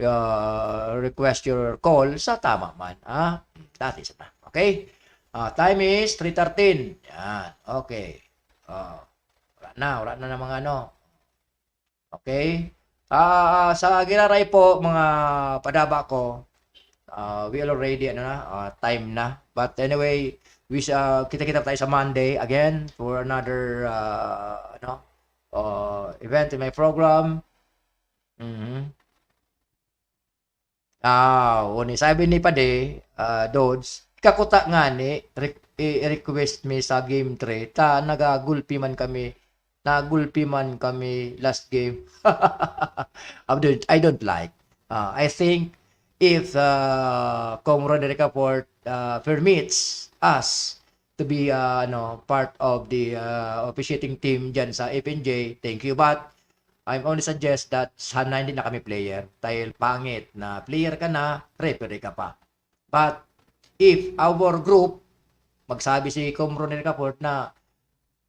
ah, request your call sa tama man, ah, dati sana. Okay? Ah, time is three thirteen. Yan. Okay. Ah, wala na, wala na ng mga ano. Okay? Ah, sa giraray po, mga padaba ko, ah, we already, ano na, ah, time na. But anyway, we, ah, kita-kita tayo sa Monday again for another, ah, ano, ah, event in my program. Mhm. Ah, o ni sabi ni Padi, ah, Dods, kakuta ngani, re-, i-request mi sa game three, ta nagagulpi man kami, nagulpi man kami last game. I don't, I don't like. Ah, I think if, ah, Kong Roderick Aport, ah, permits us to be, ah, ano, part of the, ah, officiating team dyan sa F N J, thank you, but I'm only suggest that sana hindi na kami player dahil pangit na player ka na, referee ka pa. But if our group, magsabi si Kong Roderick Aport na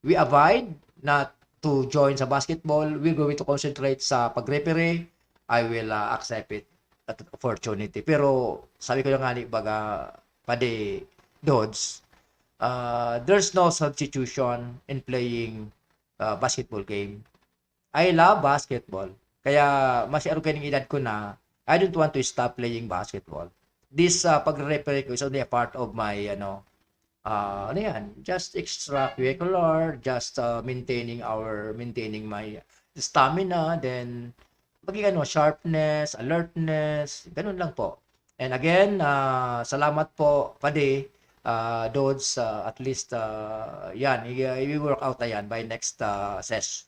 we avoid not to join sa basketball, we're going to concentrate sa pag-referee, I will, ah, accept it, that opportunity. Pero sabi ko na nga ni baga, Padi Dods, ah, there's no substitution in playing, ah, basketball game. I love basketball. Kaya masiarog kayo ng edad ko na, I don't want to stop playing basketball. This, ah, pagre-referee ko is only a part of my, ano, ah, ano yan, just extracurricular, just, ah, maintaining our, maintaining my stamina, then maging ano, sharpness, alertness, ganun lang po. And again, ah, salamat po, Padi, ah, Dods, ah, at least, ah, yan, i-, i-work out na yan by next, ah, ses-,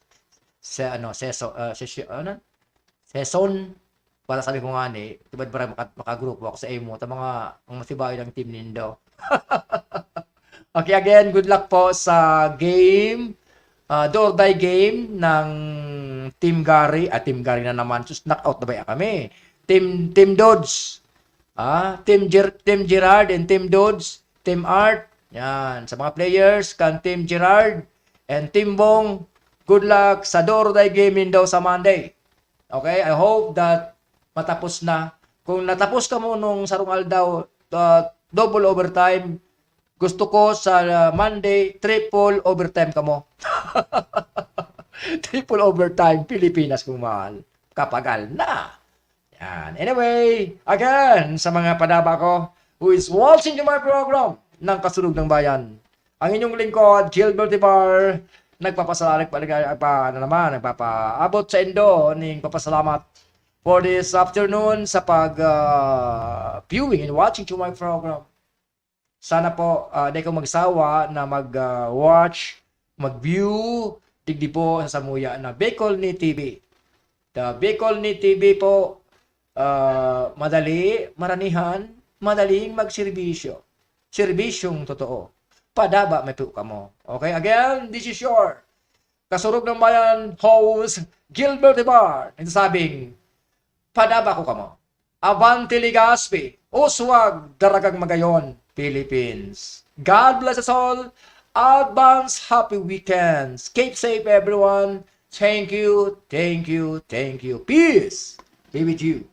se-, ano, seso-, ah, sesyo-, ano? Season. Para sabi ko nga ni, tubad para maka-, makagrupo ako sa imo, ta mga, ang matibayo ng team nindo. Okay, again, good luck po sa game, ah, do or die game ng Team Gary. Ah, Team Gary na naman. Sus, knockout na ba kami? Team, Team Dodge. Ah, Team Ger-, Team Gerard and Team Dodge, Team Art. Yan, sa mga players, kan Team Gerard and Team Bong, good luck sa do or die game nindo sa Monday. Okay, I hope that matapos na. Kung natapos kamo nung sarong aldaw, ah, double overtime, gusto ko sa, ah, Monday, triple overtime kamo. Triple overtime, Pilipinas kong mahal. Kapagal na. Yan. Anyway, again, sa mga padaba ko, who is watching to my program, ng Kasulog ng Bayan. Ang inyong lingkod, Gilbert Ibar, nagpapasalamat, nagpa, nagpa, ano naman, nagpapaabot sa indo ning papasalamat for this afternoon sa pag, ah, viewing and watching to my program. Sana po, ah, di kayo magsawa na mag, ah, watch, mag-view, digdi po sa samuya na Bicol Ni T V. The Bicol Ni T V po, ah, madali, maranihan, madaling magserbisyo. Serbisyong totoo. Padaba mi po kamo. Okay, again, this is your Kasurog ng Bayan host, Gilbert Ibar, nagsasabing, padaba ko kamo. Avante Legazpi, Uswag, Daragang Magayon, Philippines. God bless us all. Advance happy weekends. Keep safe, everyone. Thank you, thank you, thank you. Peace be with you.